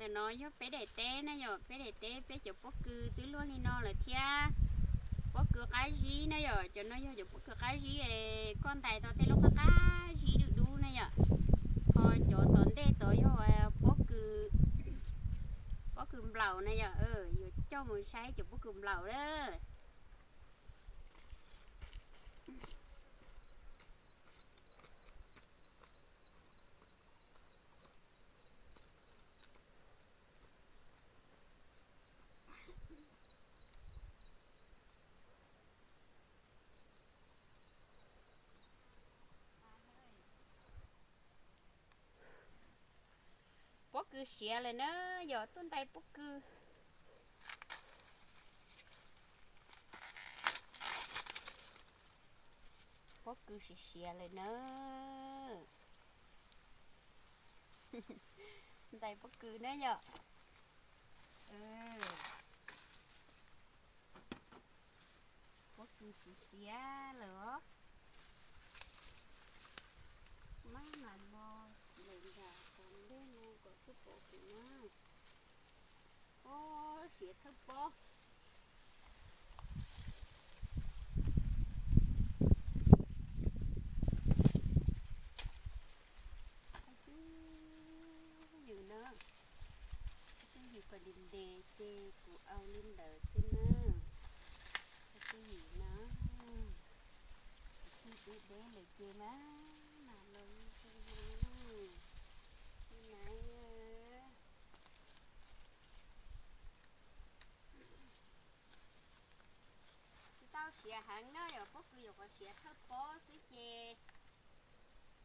Cov no yog peb daim teb na yom, peb daim teb peb cov pob kws twb luaj li no lawm thiab. Pob kws qab zib na yom, cov no yog cov pob kws qab zib es koj ntais tau tej lub qab qab zib dub dub na yom. Ho cov tom ntej tod yog pob kws, pob kws nplaum na yom, yuav coj mus saib cov pob kws nplaum lawm. Pob kws siav lawm na, yog tuaj ntais pob kws. Pob kws siav siav lawm na. Ntais pob kws na yom. Pob kws siav siav lawm os. Maj mam los lawm nram tom ntej no kom tuaj pom kuv na. Pob siav thawj pob. Yws na, twj ywm kom ntev ntev ces kuv au li ntawd xwb na. Twj ywm na, twj ywm deb deb lawm ces mas mam los na. Tsis tau siav heev na, yog pob kws nyuam qhuav siav thawj pob xwb ces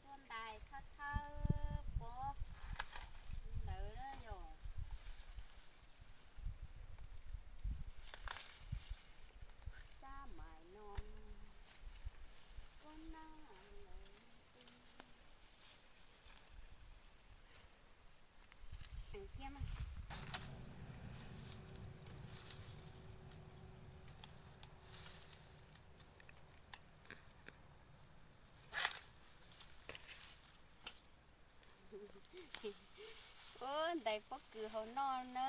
tuaj ntais thawj thawj pob ntawd na yom. Xab mais no pob nab lawm. Ub, ntais pob kws hauv no na.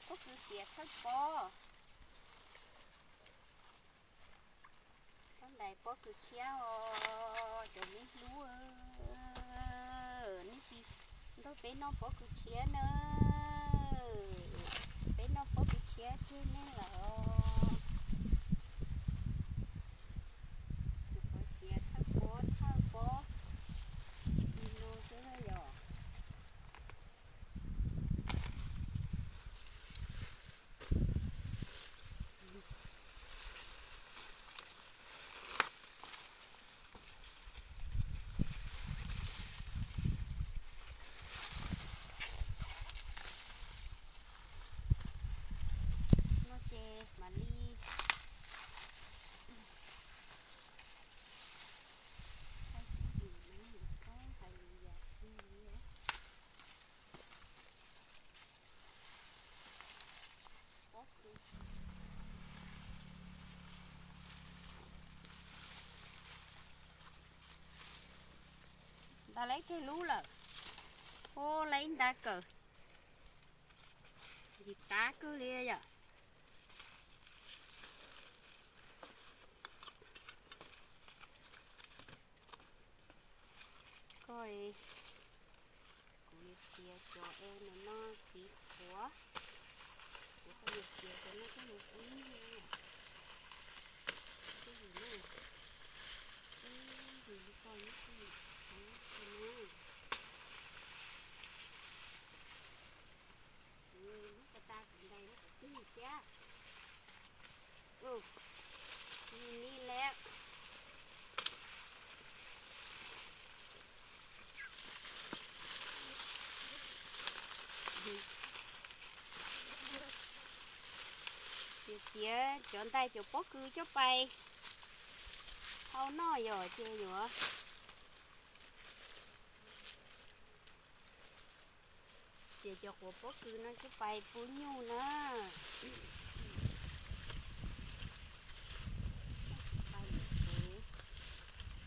Pob kws siav thawj pob. Pob ntais pob kws tshiab os, cov me hlub, nej tsis nrog peb noj pob kws tshiab na. Peb noj pob kws tshiab tseg nej lawm os. Nyuam qhuav siav thawj pob thawj pob li no xwb na yom. No ces mam li hais twj ywm na, yus txhob hais lus yam twg li. Pob kws ntais lawm tseg lub lawm. Ua lawm ib nta kawm, ntxim qab kawg li yom. Koj, kuv yuav txiav cov es nws noj txiv qhuav, kuv koj yuav txiav cov noj coj mus ib, twj ywm na, ib yim li koj nyob twj ywm na. Kuv lub pas tas kuv ntais no kuv twj ywm thiab. Ub, ni lawm. Txiav txiav cov ntais cov pob kws coj pais hau noj yom, ces yuav txiav cov quav pob kws no coj pais pub nyuj na. Pais lawm ces,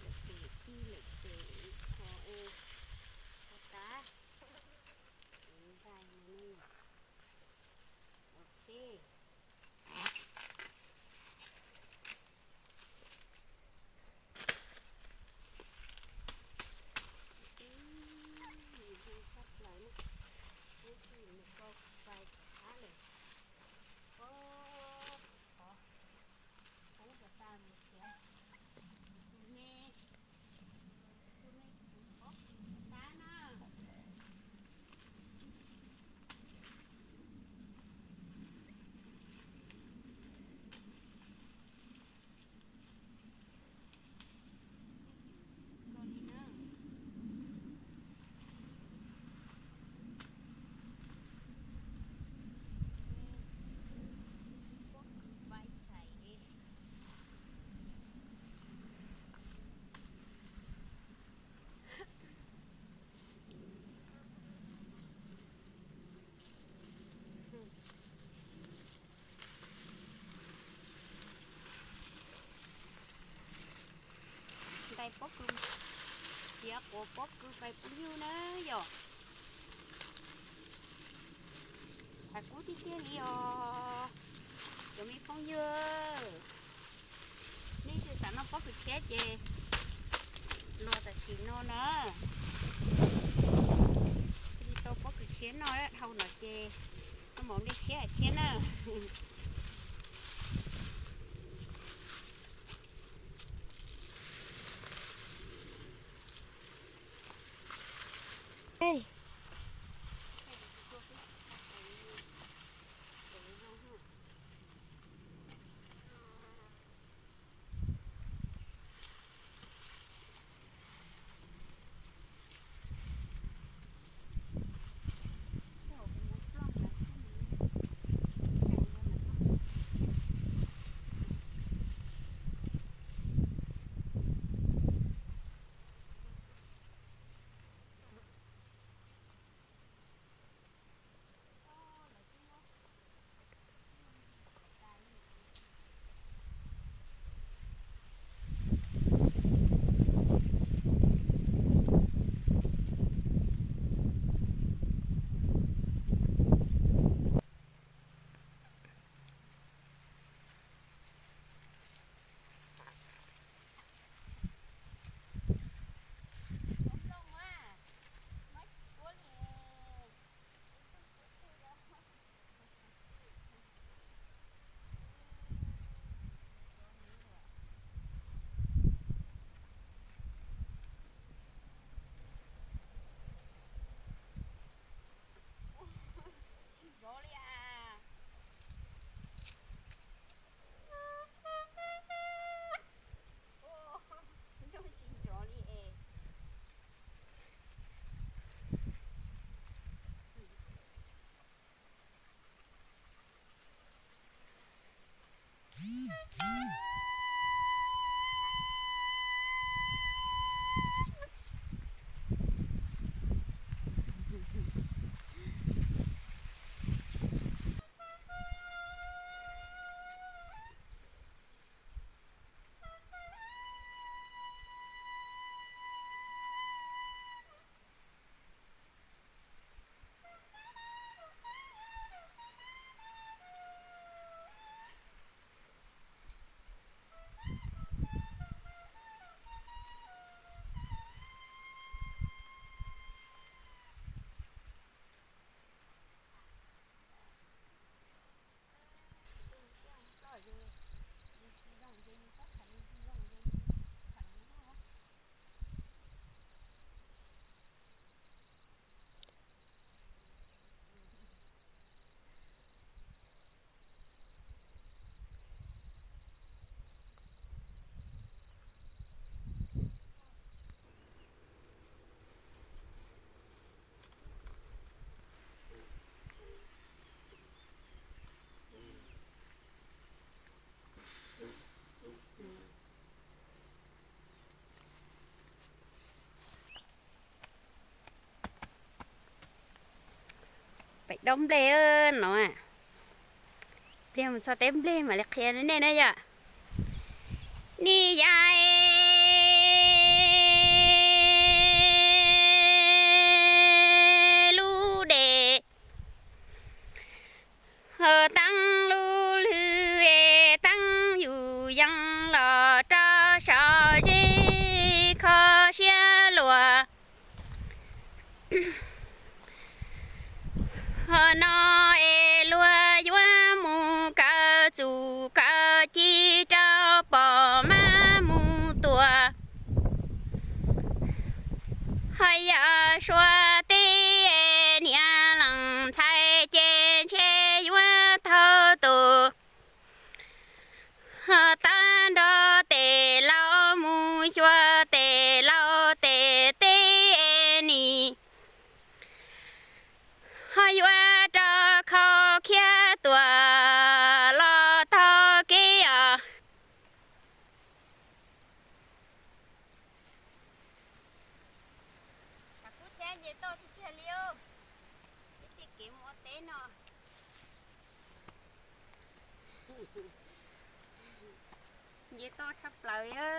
lawm ces tig lawm ces kho es kho tas. Pob kws, txiav quav pob kws pais pub nyuj na yom. Tshav kub tiag tiag li os cov me phooj ywg. Nej twg xav noj pob kws tshiab ces los tam sim no na. Li tau pob kws tshiab noj dhau no ces noj mov nplej tshiab hais thiab na. Tsis nrov li as. Tsis nrov li es. Pem dob nplej no, pliag mus txog teb nplej mam li qhia nej na yom. Ni yai lub dej, teeb lub lwg es teeb yus yees los rau saum zeb kho siab luag. Ho no es luag yuav mus kaw txuj kaw ci rau pom mab mus tua. Ho yog suav teb niam leej ntxhais ces ntshe yuav thaum tus ho tag nrho tes laus mus xyuas tes laus tes teb ni. Ho yuav rau khau khiab tuaj los taug kev os. Tshav kub thiab nce toj tiag tiag li. Ib txij kev mus ua teb no nce toj tshaj plaws li.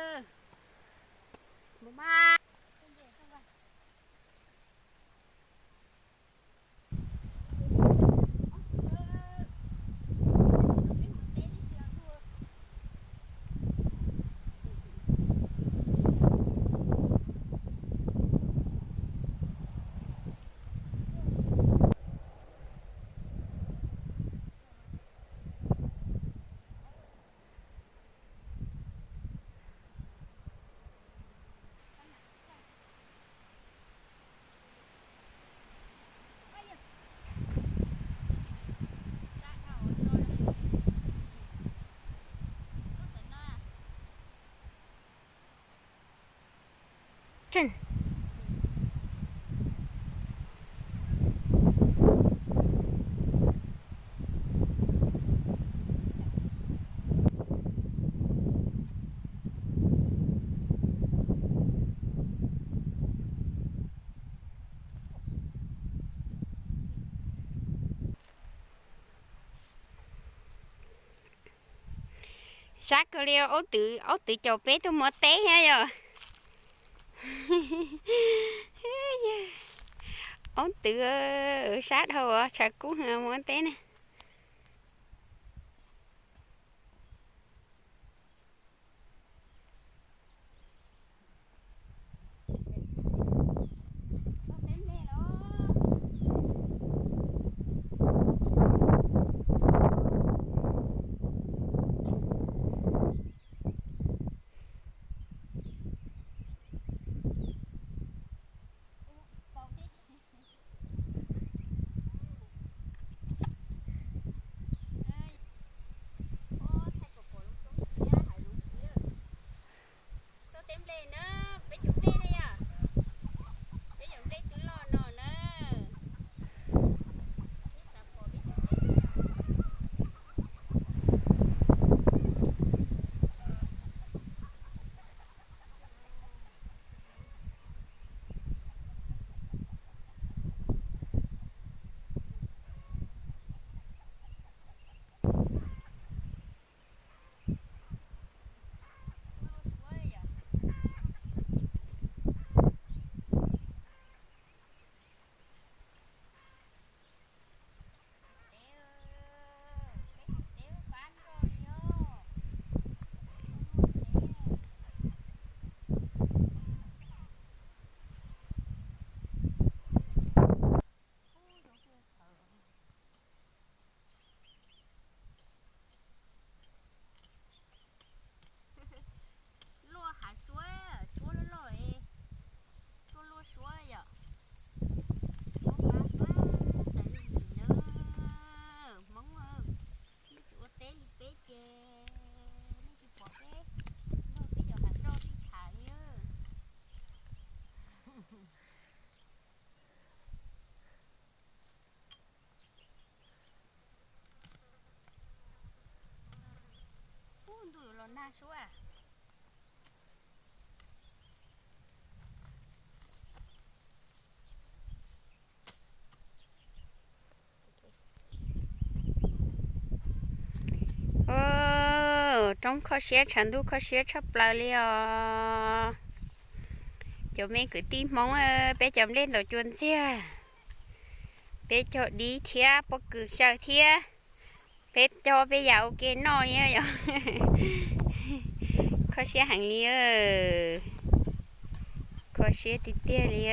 Sab kawg li, aub twv, aub twv caum peb tuaj muab teb thiab yom. Aub twv sab dhau, tshav kub muab teb ne. Teb nplej na, peb cov nplej na yom, peb cov nplej twb loj no na. Luaj hav suab, suab loj loj, suab luaj suab yom. Suab qab qab tas li nim na. Hmoob, nej tsis ua teb li peb ces nej tsis pom peb nrog peb cov hav soj sib tham li. Ub, ntuj yuav los nag suab. Roob kho siab, tshav ntuj kho siab tshaj plaws li os. Cov me kwv tij Hmoob, peb cov nplej ntaus cua ntxiag, peb cog dib thiab pob kws xyaw thiab, peb cog peb yam ua ke noj li yom. Kho siab heev li, kho siab tiag tiag li.